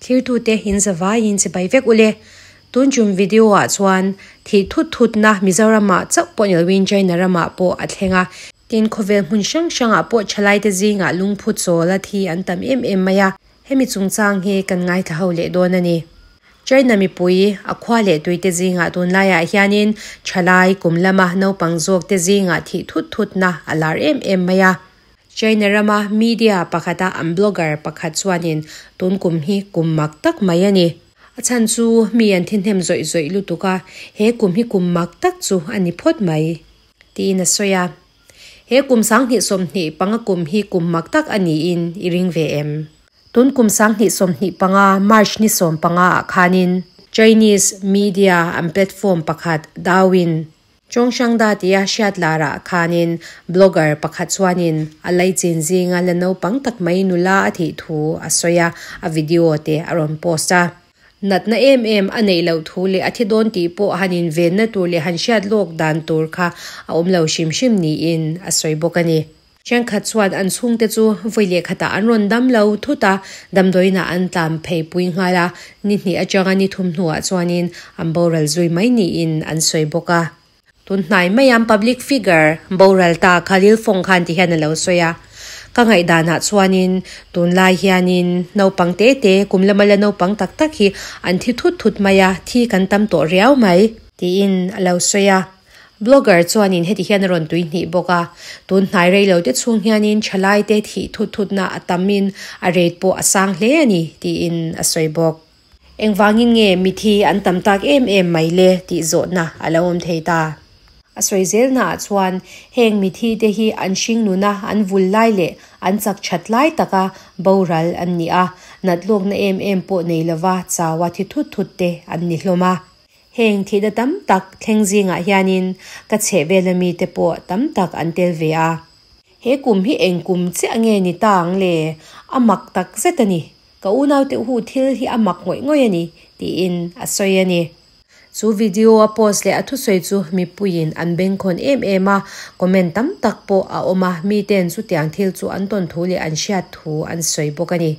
Thirtute in zavaiin chibai vek ule. Tun tum video ah chuan thih thut thut na Mizoram ah chauh pawh ni lovin China ramah pawh a thleng a. Tin khawvel hmun hrang hrangah pawh thalaite zingah lungphu chawl a thi an tam em em mai a. Hemi chungchang hi kan ngaithla ho leh dawn a ni. China mipui a khua leh tuite zingah tunlaiah hianin thalai kum lama naupang zawkte zingah thih thut thutna a lar em em mai a. China rama media pakhata an blogger pakhat chuanin tun kum hi kum mak tak mai a ni. A chhan chu mi an thihnem zawih zawih lutuk a, he kum hi kum mak tak chu a ni phawt mai, tiin a sawi a. He kum 2025 kum hi kum mak tak a niin i ring ve em? Tun kum 2025 March ni 15 ah khanin Chinese media an platform pakhat Douyin Zhongshan Da tia hriat larah khanin blogger pakhat chuanin a laichin zinga la naupang tak mai nula a thih thu a sawi a, a video te a rawn post a. Natna em em a neih loh thu leh a thi dawn tih pawh han invenna tur leh han hriat lawk dan tur kha a awm lo hrim hrim niin a sawi bawk a ni. Thenkhat chuan an chhungte chu vawi leh khatah an rawn dam lo thut a, damdawiinah an tlan phei pui nghal a, ni hnih atanga ni thum hnuah chuanin an boral zui mai niin an sawi bawk a. Tun hnai maian public figure boral ta Khalil Fong khan ti hian a lo sawi a, Ka ngaihdanah chuanin tunlai hianin naupang te te, kum lama la naupang tak tak hi an thi thut thut mai a, thi kan tam tawh riau mai. Tiin a lo sawi a. Blogger chuanin heti hian a rawn tui hnih bawk a, tun hnai rei lo te chhung hianin thalai te thih thut thutna a tamin a rate pawh a sang hle a ni, tiin a sawi bawk. Engvangin nge mithi an tam tak em em mai le tih zawhna a lo awm thei ta. A sawi zelnaah chuan heng mithi te hi an hringnuna an vul lai leh an chak that lai taka boral an ni a, nat lawkna em em pawh nei lova chaua thi thut thut te an ni hlawm a. Heng thihna tam tak thleng zingah hianin ka chhehvel ami te pawh tam tak an tel ve a. He kum hi eng kum chiah nge ni ta ang le? A mak tak zet a ni. Ka unaute hu thil hi a mak ngawih ngawih a ni, tiin a sawi a ni. Chu video a post leh a thusawi chu mipuiin an bengkhawn em em a, comment tam tak pawh a awm a, miten chutiang thil chu an tawn thu leh an hriat thu an sawi bawk a ni.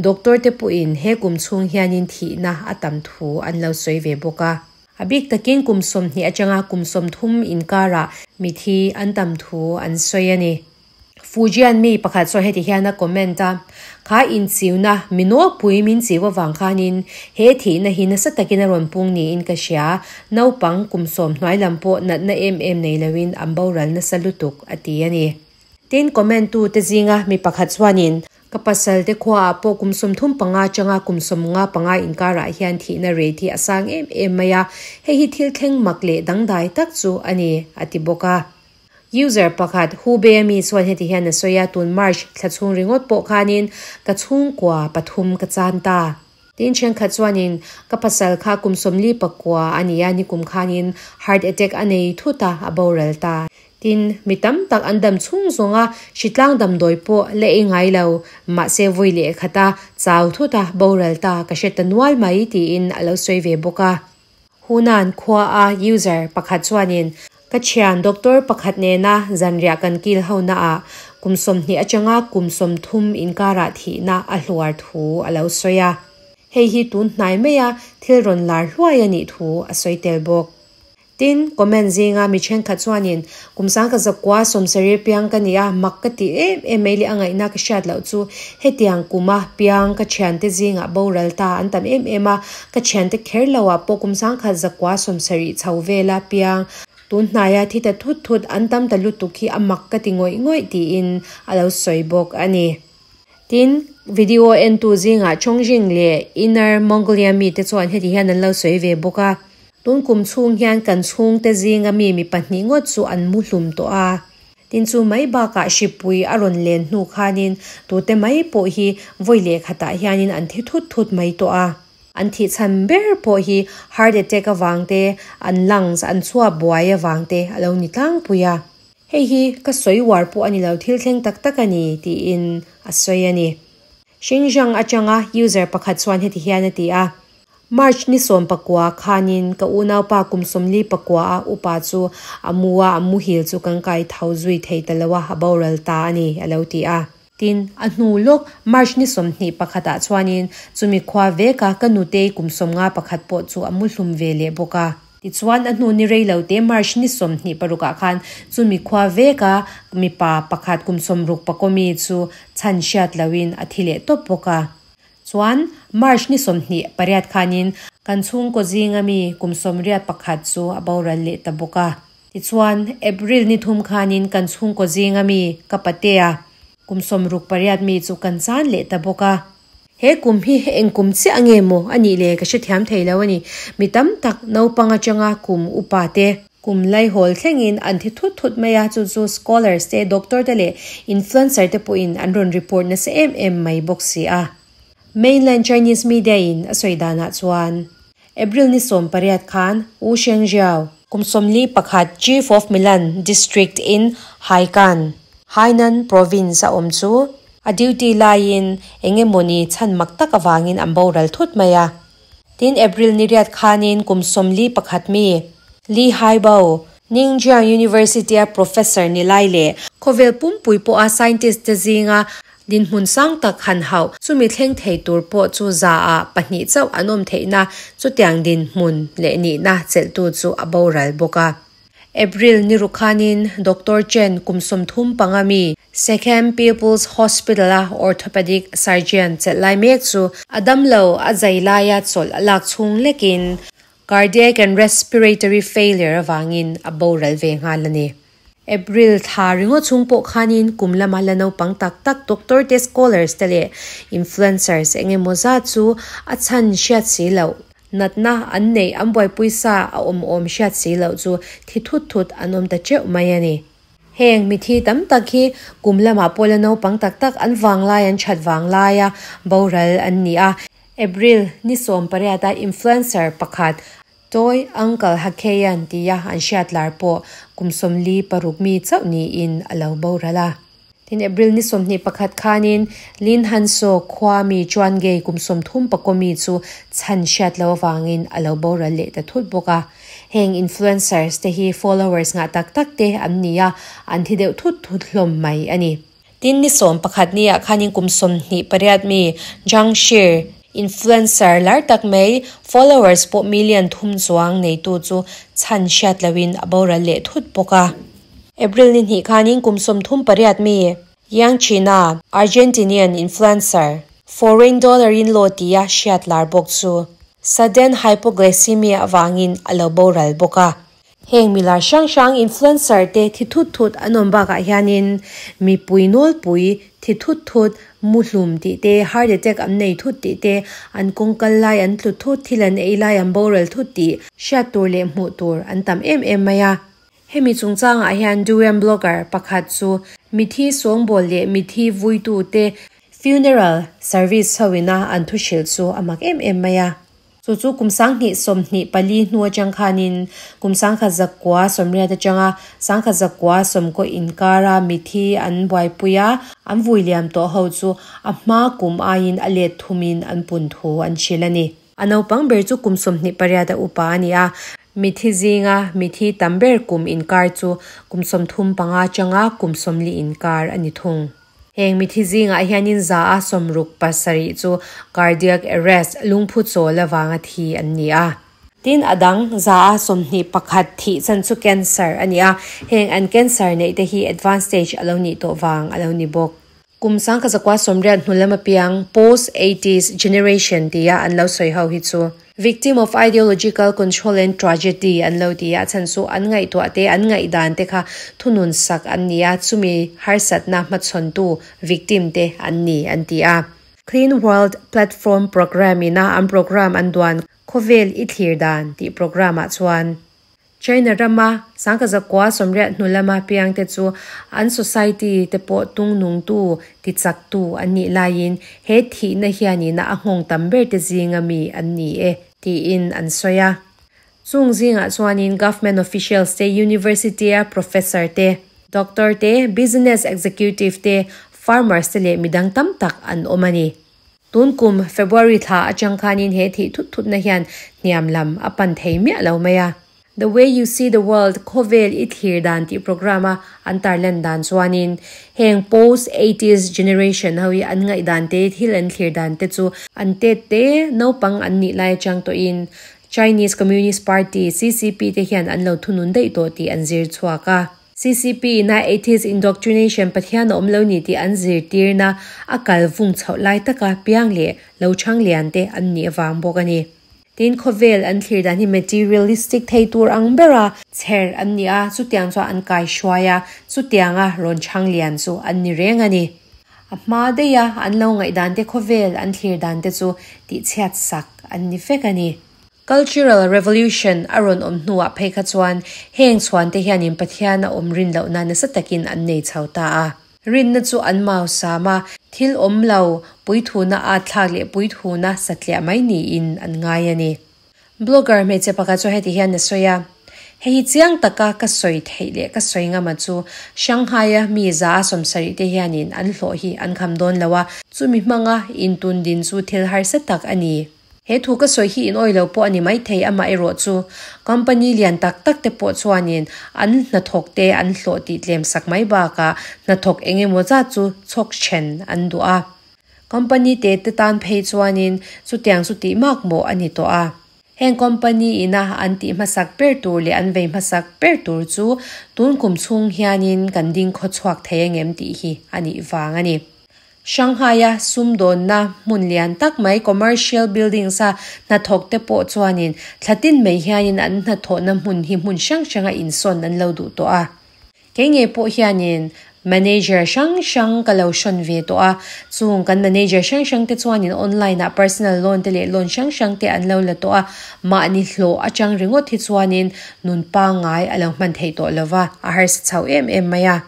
Doctor te pawhin he kum chhung hianin thihna a tam thu an lo sawi ve bawk a. A bik takin kum 20 atanga kum 30 inkarah mithi an tam thu an sawi a ni. Fujian mi pakhat chuan heti hian a comment a, Kha inchiuna mi nawlpui min chiu avang khanin he thihna hi nasa takin a rawn pung niin ka hria. Naupang kum 10 hnuai lam pawh natna em em nei loin an boral nasa lutuk, a ti a ni. Tin, comment tu te zinga mi pakhat chuanin, Ka pasal te khuaah pawh kum 35 atanga kum 55 inkarah hian thihna rate hi a sang em em mai a, hei hi thil thleng mak leh dangdai tak chu a ni, a ti bawk a. User pakhat, Hubei ami chuan heti hian a sawi a, Tun March thla chhung ringawt pawh khanin ka chhungkua pathum ka chan ta. Tin thenkhat chuanin ka pasal kha kum 49 a ni a, nikum khanin heart attack a nei thut a, a boral ta. Tin, mi tam tak an dam chhung zawnga hritlang damdawi pawh la ei ngai lo, mahse vawi leh khata chau thut a boral ta ka hre ta nual mai tiin a lo sawi ve bawk a. Hunan khua a user pakhat chuanin ka thian doctor pakhat nena zanriah kan kil ho naah kum 20 atanga kum 30 inkarah thihna a hluar thu a lo sawi a. Hei hi tun hnai maia thil rawn lar hluai a nih thu a sawi tel bawk. Tin, comment zinga mi thenkhat chuanin kum 1970 piang ka ni a, mak ka ti em em mai leh a ngaihna ka hriat loh chu hetiang kuma piang ka thiante zingah boral ta an tam em em a, ka thiante kher loah pawh kum 1970 chho vela piang tun hnaia thi ta thut thut an tam ta lutuk hi a mak ka ti ngawih ngawih tiin a lo sawi bawk a ni. Tin, video entu zingah Chongjing leh Inner Mongolia mite chuan heti hian an lo sawi ve bawk a. Tun kum chhung hian kan chhungte zinga mi mi pahnih ngawt chu an mu hlum tawh a. Tin chu mai bakah hripui a rawn len hnu khanin tute mai pawh hi vawi leh khatah hianin an thi thut thut mai tawh a. An thih chhan ber pawh hi heart attack avang te, an lungs an chhuah buai avang te a lo ni tlangpui a. Hei hi ka sawi uar pawh a ni lo, thil thleng tak tak a ni, tiin a sawi a ni. Xinjiang atanga user pakhat chuan heti hian a ti a, March ni 19 khanin ka unaupa kum 49 a upa chu a mu a, a muhil chu kan kai tho zui thei ta lo a, a boral ta a ni, a lo ti a. Tin, a hnu lawk March ni 21 ah chuanin chumi khua veka ka nutei kum 51 pawh chu a mu hlum ve leh bawk a. Tichuan, a hnu ni rei lo te March ni 26 ah khan chumi khua veka mipa pakhat kum 64 mi chu chhan hriat loin a thi leh tawp bawk a. Chuan, March ni 28 khanin kan chhungkaw zinga mi kum 81 chu a boral leh ta bawk a. Tichuan, April ni 3 khanin kan chhungkaw zinga mi ka patea kum 68 mi chu kan chan leh ta bawk a. He kum hi eng kum chiah nge maw a nih le ka hrethiam thei lo a ni. Mi tam tak naupang atanga kum upa te, kum laihawl thlengin an thi thut thut mai a, chu chu scholars te, doctor te leh influencer te pawhin an rawn report nasa em em mai bawk si a. Mainland Chinese media in a sawi danah chuan April ni 18 khan Wu Shengjiao, kum 41 Chief of Milan District in Haikan, Hainan Province a awm chu a duty laiin eng emawni chhan mak tak avangin an boral thut mai a. Tin, April ni 8 khanin kum 41 mi Li Haibo, Ningjiang University a professor ni lai leh khawvel pumpui pawha scientist te zinga dinhmun sang tak han hauh chumi thleng thei tur pawh chu za ah pahnih chauh an awm theihna chutiang dinhmun leh nihna chelhtu chu a boral bawk a. April ni ruk khanin Doctor Chen kum 35 mi Sechem People's Hospital a orthopedic surgeon chelh lai mek chu a damlo a zai laia chawlh a lak chhung lekin cardiac and respiratory failure avangin a boral ve nghal a ni. April thla ringawt chhung pawh khanin kum lama la naupang tak tak doctor te, scholars te leh influencers eng emaw zat chu a chhan hriat si loh, natna an neih an buaipui sa a awm awm hriat si loh chu thi thut thut an awm ta teuh mai a ni. Heng mithi tam tak hi kum lamah pawh la naupang tak tak an vanglai an that vanglaia boral an ni a. April ni 18 a influencer pakhat Toy Uncle Hakeyan tia an hriat lar pawh kum 46 mi chauh niin a lo boral a. Tin, April ni 21 khanin Lin Hanso khua mi Chuan Gei kum 34 mi chu chhan hriat lo avangin a lo boral leh ta thut bawk a. Heng influencers te hi followers ngah tak tak te an ni a, an thi deuh thut thut hlawm mai a ni. Tin, ni 11 ni ah khanin kum 28 mi Zhang Shi, influencer lar tak mai, followers pawh million 3 chuang neitu chu chhan hriat loin a boral leh thut bawk a. April ni 2 khanin kum 38 mi Yang China, Argentinian influencer, foreign dollar in law tia hriat lar bawk chu sudden hypoglycemia awangin a lo boral bawk a. Heng milar hrang hrang influencer te thi thut thut an awm bakah hianin mipui nawlpui thi thut thut muhlum tih te, heart attack an nei thut tih te, an kawng kal lai an tlu thut, thil an ei lai an boral thut tih hriat tur leh hmuh tur an tam em em mai a. Hemi chungchangah hian Douyin blogger pakhat chu mithi sawngbawl leh mithi vuitu te funeral service hoina an thu hrilh chu a mak em em mai a. Chu chu kum 2024 hnu atang khanin kum 1980 atanga 1990 inkara mithi an buaipuia an vuiliam tawh ho chu a hma kum aiin a let thumin an pun thu an hrilh a ni. A naupang ber chu kum 28 a upa a ni a, mithi zinga mithi tam ber kum inkar chu kum 35 atanga kum 40 inkar a ni thung. Heng mithi zingah hianin za a 67 chu cardiac arrest lungphu chawl awanga thi an ni a. Tin, adang za a 21 thi chan chu cancer a ni a, heng an cancer nei te hi advanced stage alo ni tawh wang alo ni bawk. Kum 1980 hnulama piang post 80s generation tia an lo sawi ho hi chu victim of ideological control and tragedy an lo tia chan chu an ngai to te an ngai dan te kha thunun sak an nia chumi harsat na hmachhawn tu victim te an ni an ti a. Clean World Platform program ina an program an duan khawvel i thlir dan tih program ah chuan China rama 1980 hnulama piang te chu an society te pawh tung nung tu ti chak tu an nih laiin he thihna hianina a nghawng tam ber te zinga mi an ni e tiin an sawi a. Chung zingah chuanin government officials te, university a professor te, doctor te, business executive te, farmers te leh midang tam tak an awm a ni. Tun kum February thla atang khanin he thih thut thut na hian hniam lam a pan thei miah lo mai a. The Way You See the World, Khawvel I Thlir Dan tih programme-a an tarlan dan chuanin heng post-eighties generation ho hi an ngaihdan te, thil an thlir dan te chu an tet te, naupang an nih lai atang tawhin Chinese Communist Party, CCP, te hian an lo thunun daih tawh tih an zir chhuak a. CCP ina atheist indoctrination Pathian a awm lo ni tih an zirtirna a kal vung chhoh lai taka piang leh lo chhang lian te an nih avang bawk a ni. Tin, khawvel an thlir dan hi materialistic thei tur ang bera chher an ni a, chutiang chuan an kai hruai a, chutianga rawn chhang lian chu an ni reng a ni. A hma daiha an lo ngaihdan te khawvel an thlir dan te chu tihchhiat sak an ni vek a ni. Cultural Revolution a rawn awm hnuah phei kha chuan heng chhuan te hianin Pathian a awm rin lohna nasa takin an nei chho ta a. Rinna chu an mau sam a, thil awm lo, puithuna at thlak leh puithuna satliah mai niin an ngai a ni. Blogger hmeichhe pakhat chu heti hian a sawi a, Hei hi chiang taka ka sawi theih leh ka sawi ngama chu Shanghai-a mi 170 te hianin an hlawh hi an kham dawn lo a, chumi hmanga intundin chu thil harsa tak a ni. He thu ka sawi hi in awih lo pawh a ni maithei, amaherawh chu company lian tak tak te pawh chuanin an hnathawk te an hlawh tih tlem sak mai bakah hnathawk eng emaw zat chu chhawk then an duh a. Company te te tan phei chuanin chutiang chu tih mak mawh a ni tawh a. Heng company ina an tih hmasak ber tur leh an vei hmasak ber tur chu tun kum chhung hianin kan ding khaw chhuak thei angem tih hi a nih vang a ni. Shanghai-a sumdawnna hmun lian tak mai commercial buildings-a hnathawk te pawh chuanin thla tin mai hianin an hnathawhna hmun hi hmun hrang hranga insawn an lo duh tawh a. Kei ngei pawh hianin manager hrang hrang ka lo hrawn ve tawh a, chung kan manager hrang hrang te chuanin online-ah personal loan te leh loan hrang hrang te an lo la tawh a, mahni hlawh atang ringawt hi chuanin nun pangngai a lo hman theih tawh lova, a harsa chho em em mai a.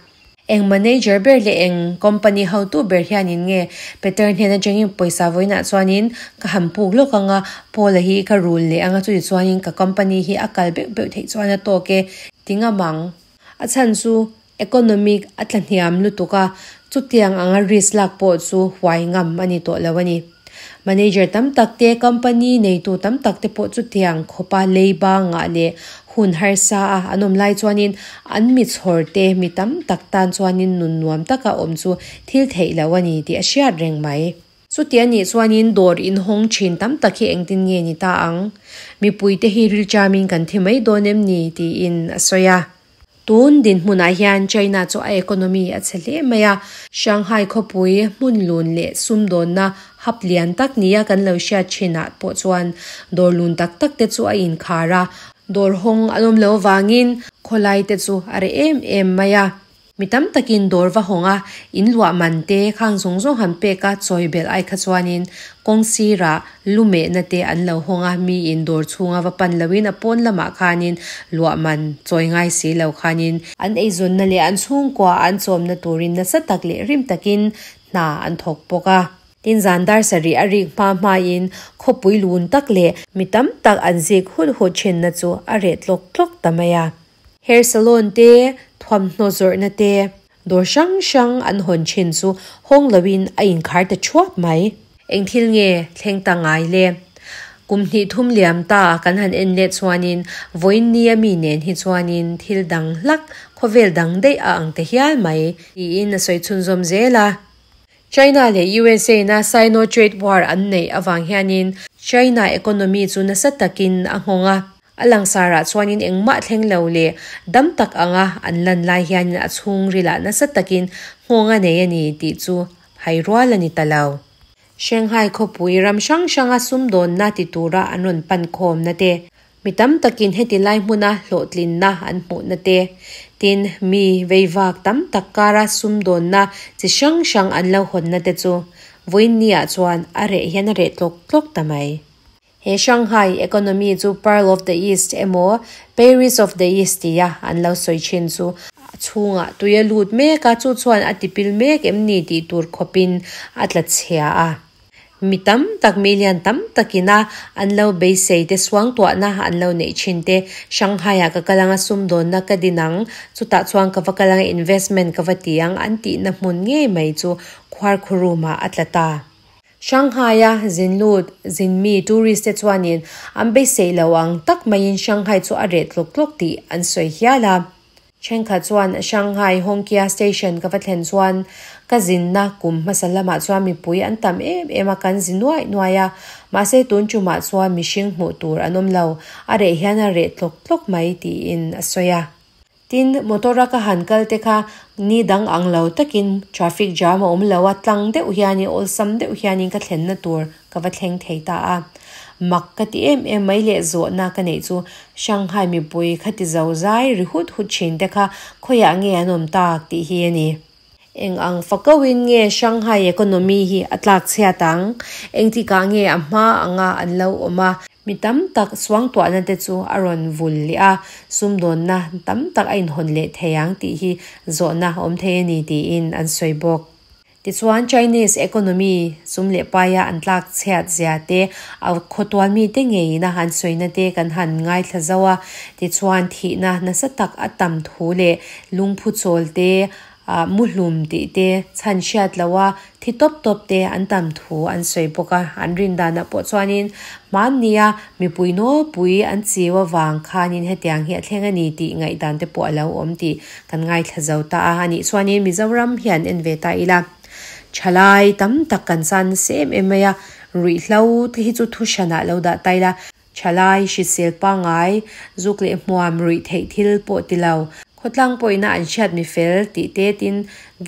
Eng manager ber leh eng company hotu ber hianin nge Peter hnen atangin pawisa vawiinah chuanin ka han puk lawk anga Paul-a hi ka rul leh anga chuti chuanin ka company hi a kal beuh beuh theih chuan a tawk e ti ngam ang. A chhan chu economic a tla hniam lutuk a, chutiang anga risk lak pawh chu huai ngam a ni tawh lo a ni. Manager tam tak te, company neitu tam tak te pawh chutiang khawpa leiba ngah leh hun harsa a an awm lai chuanin an mi chhawr te mi tam tak tan chuanin nun nuam taka awm chu thil theih lo a ni tih a hriat reng mai. Chuti a nih chuanin dawr inhawng thin tam tak hi engtin nge ni ta ang? Mipuite hi rilṭamin kan thi mai dawn em ni? tiin a sawi a. Tun dinhmunah hian China chu a economy a chhe hle mai a, Shanghai khawpui hmun lun leh sumdawnna hub lian tak nia kan lo hriat thinah pawh chuan dawr lun tak tak te chu a inkhar a, dawr hawng an awm lo vangin khawlai te chu a reh em em mai a. Mi tam takin dawr va hawng a, in luah man te khang zawng zawng han pek a, chawi belh ai kha chuanin kawng sirah lu mehna te an lo hawng a, miin dawr chhunga va pan loin a pawn lamah khanin luah man chawi ngai si lo khanin an eizawnna leh an chhungkua an chawmna turin nasa tak leh rim takin hna an thawk bawk a. Tin zan dar sarih a rik hma hmain khawpui lun tak leh mi tam tak an zik hut hut thinna chu a reh tlawk tlawk ta mai a. Hair salon te, thuamhnaw zawrhna te, dawr hrang hrang an hawn thin chu hawng loin a inkhar ta thuap mai. Eng thil nge thleng ta ngai le? Kum hnih thum liam ta kan han en leh chuanin vawiin nia mi nen hi chuanin thil dang hlak, khawvel dang daih a ang ta hial mai, tiin a sawi chhunzawm zel a. China leh USA na Sino Trade War an neih avang hianin China economy chu nasa takin a nghawng a. A langsarah chuanin engmah thleng lo leh dam tak anga an lan lai hianin a chhungrilah nasa takin nghawng a nei a ni tih chu hai rual a ni ta lo. Shanghai khawpui ram hrang hranga sumdawnna ti tura an rawn pan khawmna te, Mi tam takin heti lai hmuna hlawhtlinna an hmuhna te, tin, mi veivak tam tak kara sumdawnna chi hrang hrang an lo hawnna te chu vawiinniah chuan a reh hian a reh tlawk tlawk ta mai. He Shanghai economy chu Pearl of the East emaw Paris of the East tia an lo sawi thin chu a chhungah tui a lut mek a, chu chuan a tipil mek em ni tih tur khawpin a tla chhia a. Mi tam tak, mi lian tam takina an lo beisei te, suangtuahna an lo neih thin te, Shanghai-ah ka kal anga sumdawnna ka din ang, chutah chuan ka va kal anga investment ka va ti ang an tihna hmun ngei mai chu khuarkhurum-ah a tla ta. Shanghai-a zin lut, zin mi, tourist te chuanin an beisei lo ang tak maiin Shanghai chu a reh tlawk tlawk tih an sawi hial a. Thenkhat chuan Shanghai Hongkia Station ka va thlen chuan ka zinna kum hmasa lamah chuan mipui an tam em em a, kan zi nuaih nuaih a. Mahse tun tumah chuan mihring hmuh tur an awm lo, a reh hian a reh tlawk tlawk mai tiin a sawi a. Tin, motor a ka han kal te kha ni dang ang lo takin traffic jam a awm lo a, tlang deuh hianin awlsam deuh hianin ka thlenna tur ka va thleng thei ta a. Mak ka ti em em mai leh zawhna ka neih chu Shanghai mipui kha ti zo zai ri hut hut thin te kha khawiah nge an awm tak tih hi a ni. Eng ang fakauhin nge Shanghai economy hi a tlak chhiat ang? Engtikah nge a hma anga an lo awm a? Mi tam tak suangtuahna te chu a rawn vul leh a, sumdawnna tam tak a inhawn leh thei ang tih hi zawhna a awm thei a ni tiin an sawi bawk. Tichuan Chinese economy sum leh paia an tlak chhiat zia te, a khawtual mite ngeiin a han sawina te kan han ngaithla zauh a. Tichuan thihna nasa tak a tam thu leh lungphu chawl te, muhlum tih te, chhan hriat loha thi tawp tawp te an tam thu an sawi bawk a. An rin danah pawh chuanin hmannia mipui nawlpui an chiu avang khanin hetiang hi a thleng a ni tih ngaihdan te pawh a lo awm tih Kan ngaithla zo ta a, anih chuanin Mizoram hian en ve ta ila. Thalai tam tak kan chan nasa em em mai a, ruihhlo te hi chu thu hranah lo dah ta ila. Thalai hrisel pangngai, zuk leh hmuam ruih theih thil pawh ti lo. Khawtlang pawhina an hriat mi fel tih te tin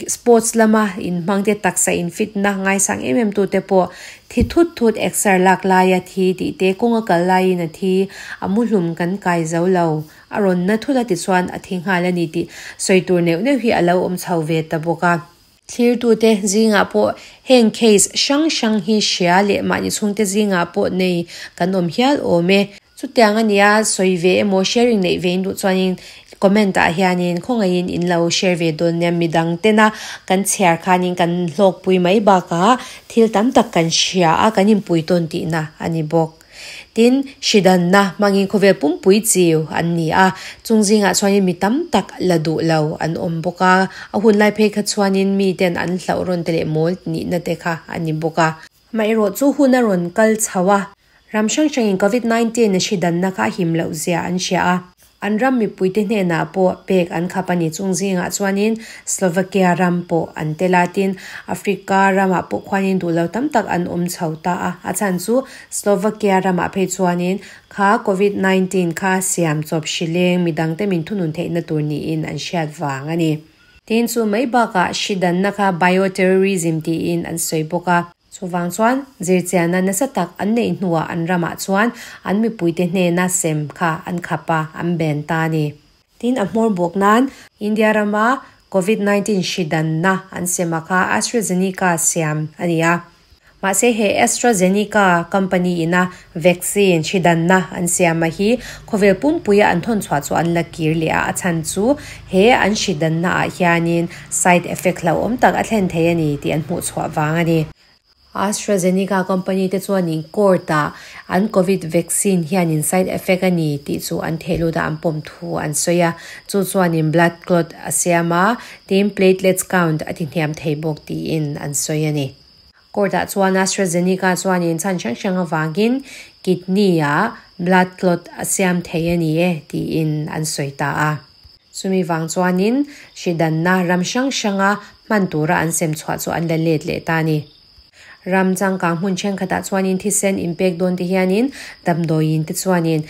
sports lama inhmang te taksa infitna ngaisang em em tute pawh thi thut thut exer lak laia thi tih te kawnga kal laiin a thi, a muhlum kan kai zo lo. A rawn na thut a tichuan a thi nghal a ni tih sawi tur neuh neuh hi a lo awm chho ve ta bawk a. Thlirtute zingah pawh heng case hrang hrang hi hria leh mahni chhungte zingah pawh nei kan awm hial awm e. Chutiang a nia sawi ve emaw sharing neih ve in duh chuanin comment ah hianin khawngaihin in lo share ve dawn nia midang tena kan chhiar khanin kan hlawkpui mai bakah thil tam tak kan hria a kan inpui tawn tihna a ni bawk. Tin, hridanna hmangin khawvel pumpui chiu an ni a, chung zingah chuanin mi tam tak la duh lo an awm bawk a, a hun lai phei kha chuanin miten an hlauh rawn te leh mawl nihna te kha a ni bawk a. Amaherawh chu hun a rawn kal chho a, ram hrang hrangin Covid 19 hridanna kha a him loh zia an hria a. An ram mipuite hnenah pawh pek an khap a ni. Chung zingah chuanin Slovakia ram pawh an tel a, tin Africa ramah pawh khuanin duh lo tam tak an awm chho ta a. A chhan chu Slovakia ramah phei chuanin kha Covid 19 kha siam chawp hrileng midangte min thunun theihna tur niin an hriat vang a ni. Tin chu mai bakah hri danna kha bioterrorism tiin an sawi bawk a. Chuvang chuan zirchianna nasa tak an neih hnuah an ramah chuan an mipuite hnena sem kha an khap a, an ben ta a ni. Tin, a hmawr bawk nan India rama Covid 19 hri danna an sema kha AstraZeneca siam a ni a. Mahse he AstraZeneca company ina vaccine hri danna an siama hi khawvel pumpuia an thawn chhuah chu an la kir leh a, a chhan chu he an hri danna ah hianin Side effect hlauhawm tak a thlen thei a ni tih an hmuh chhuah vang a ni. AstraZeneca company te chuanin court ah an covid vaccine hianin side effect a ni tih chu an theh lut a, an pawm thu an sawi a. Chu chuanin blood clot a siam a, tin platelets count a ti hniam thei bawk tiin an sawi a ni. Court ah chuan AstraZeneca chuanin chhan hrang hrang avangin kidney ah blood clot a siam thei a ni e tiin an sawi ta a. Chumi vang chuanin hridanna ram hrang hranga hman tura an sem chhuah chu an la let leh ta a ni. Ram changkang hmun thenkhatah chuanin thisen inpek dawn te hianin damdawiin te chuanin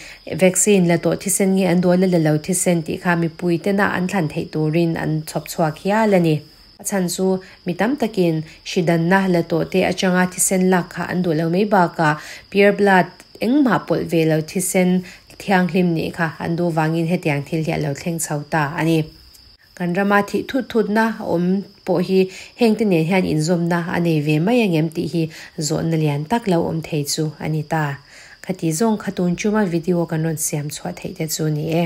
vaccine la tawh thisen nge an dawl a la lo thisen tih kha mipui tena an thlan theih turin an chhawp chhuak hial a ni. A chhan chu mi tam takin hridanna la tawh te atanga thisen lak kha an duh lo mai bakah pure blood engmah pawlh ve lo thisen thianghlim nih kha an duh vangin hetiang thil hi a lo thleng chho ta a ni. Kan rama thih thut thutna awm pawh hi hengte nen hian inzawmna a nei ve mai angem tih hi zawhna lian tak lo awm thei chu a ni ta. Khati zawng kha tun chuma video kan rawn siam chhuah theih te chu ni e.